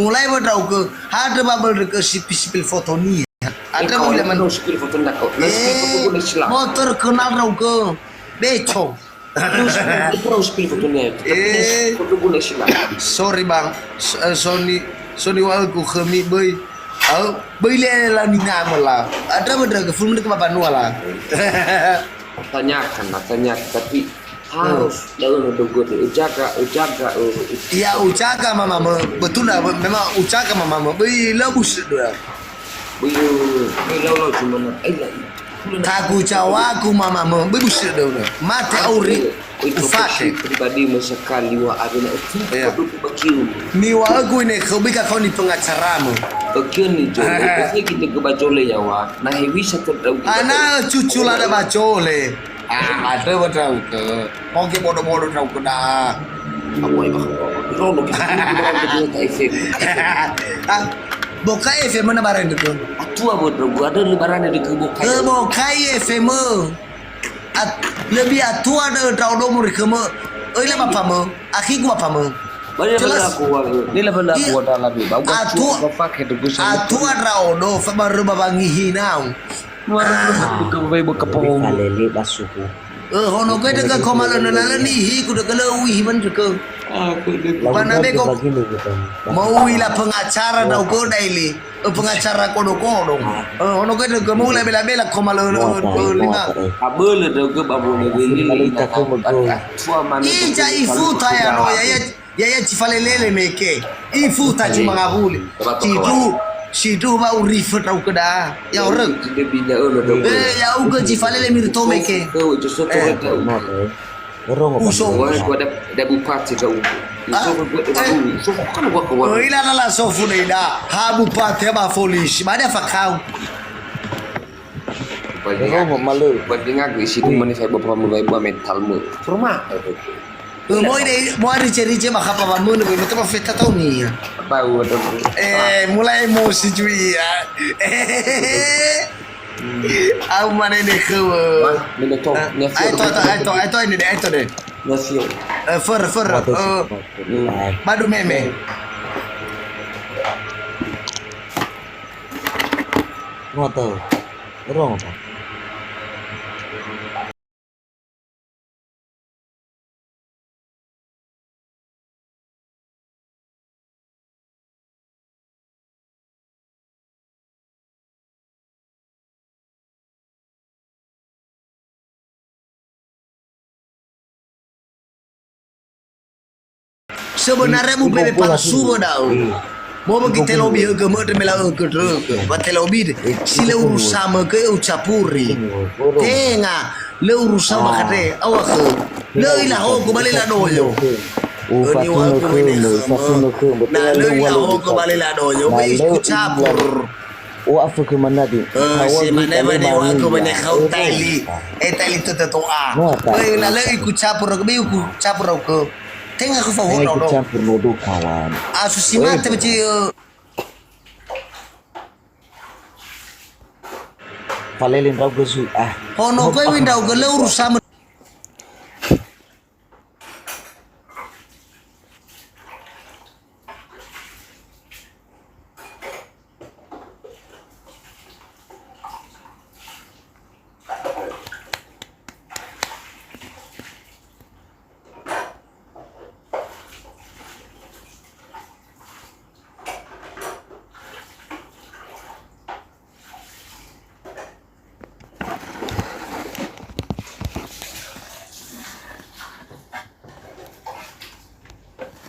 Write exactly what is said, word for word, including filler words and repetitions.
Mulai wa ndra'ugö, ha'andrö ba bölö ndra'ugö sipil-sipil fotonia. Andrö mulai man-, sipil foto ndra'ugö. Eh, motor kenal ndra'ugö. Beco. Terus, terus sipil fotonia. Eh. Foto guna sila. Sorry, Bang. S-, eh, soni, soni wa'ögu khömi böi. Au, böi le laninamö la. Andrö ba ndra'ugö, fulu menit ba banua la. Tanyakan lah, tanyakan. Tapi harus daun dogode, ujaga, ujaga, eh, itu. Ya, ujaga mamamu. Betul dah, memang ujaga mamamu. Böi lö busö dua. Böi, böi lau-lau cuma na, ai lai. Tagu jawagu mamamu. Böi busö dua. Mate auri. Ufake. Pribadi sekali wa ada na. Iya. Miwa'ögu ine khöu bika koni pengacaramö. Ökioni jole, pasti kita ke bajole yawa. Nah, bisa terdau. Ana cucu lada bajole. Ah, ada wa ndra'ugö. Mungkin bodo-bodo ndra'ugö da. Apa ya, Bang? Rono kita, kita F M. Ah, Bokai F M na barang itu. Atua bodo, gua ada lebaran di ke Bokai. Ke Bokai F M. At-, lebih atua ada ndra'odo muri khömö. Oi, la bapamö. Akhigu bapamö. Jelas. Ni level aku ada lebih. Atua, atua ndra'odo, fa baru babangi hinau. Wah, buka bai buka pohon. Falele ba suku. Eh, hono gö dögö koma lö nöna lö nihi ku dögö lö uwi hiban dögö. Aku dögö. Bana bego. Mau ila pengacara ndra'ugö daili. Eh, pengacara kodo-kodo. Eh, hono gö dögö mau labela-bela koma lö, lö, lö lima. Abölö dögö ba boleh beli. Ija ifuta ya no ya, ya. Ya, ya, si falelele meke. Ifuta si mangawuli. Sindruhu, sindruhu ba urifö ndra'ugö da. Ya, orang. Eh, ya'ugö si falele mirto meke. Eh. Uso. Gua ada, ada bupati ndra'ugö. Ah, eh. Uso kan gua ke warung. Uso kan gua ke warung. Oh, ila lala sofu da ila. Ha bupati ba polisi. Ba ada fakau. Bagi ngaku isi rumah ni saya beberapa mulai buat metal mu. Rumah. Eh, moi deh, moi rice-rice mah apa bangun, betul mah feta tahu nih ya. Tahu ada. Eh, mulai emosi juga ya. Au mana ini ke? Wah, ini tuh, eh, ini ayo, ayo, ayo, ayo, ini deh, ayo deh. Nasi. Eh, fer, fer, eh, badu meme. Ngoto. Rong apa? Sebenarnya mu bebe palsu da'ö. Mo bagi telobi hege mödre me la'ögö drögö. Ba telobi de. Si lö urusamö ke ucapuri. Tenga. Lö urusa bakate, awa khö. Lö ilahogu ba lela doyo. Öni wa khö mene khömö. Na lö ilahogu ba lela doyo, ba ikut campur. Wa afökhö manadi. Eh, si mane ba ni wa khö mene khau taili. Eh, taili to to a. Eh, na lö ikut campur, ba ikut campur khö. Tenga khö fa ho do. Ikut campur no do kawan. Asu si mate beci. Falele ndra'ugö zui, ah. Hono gö wi ndra'ugö lö urusamö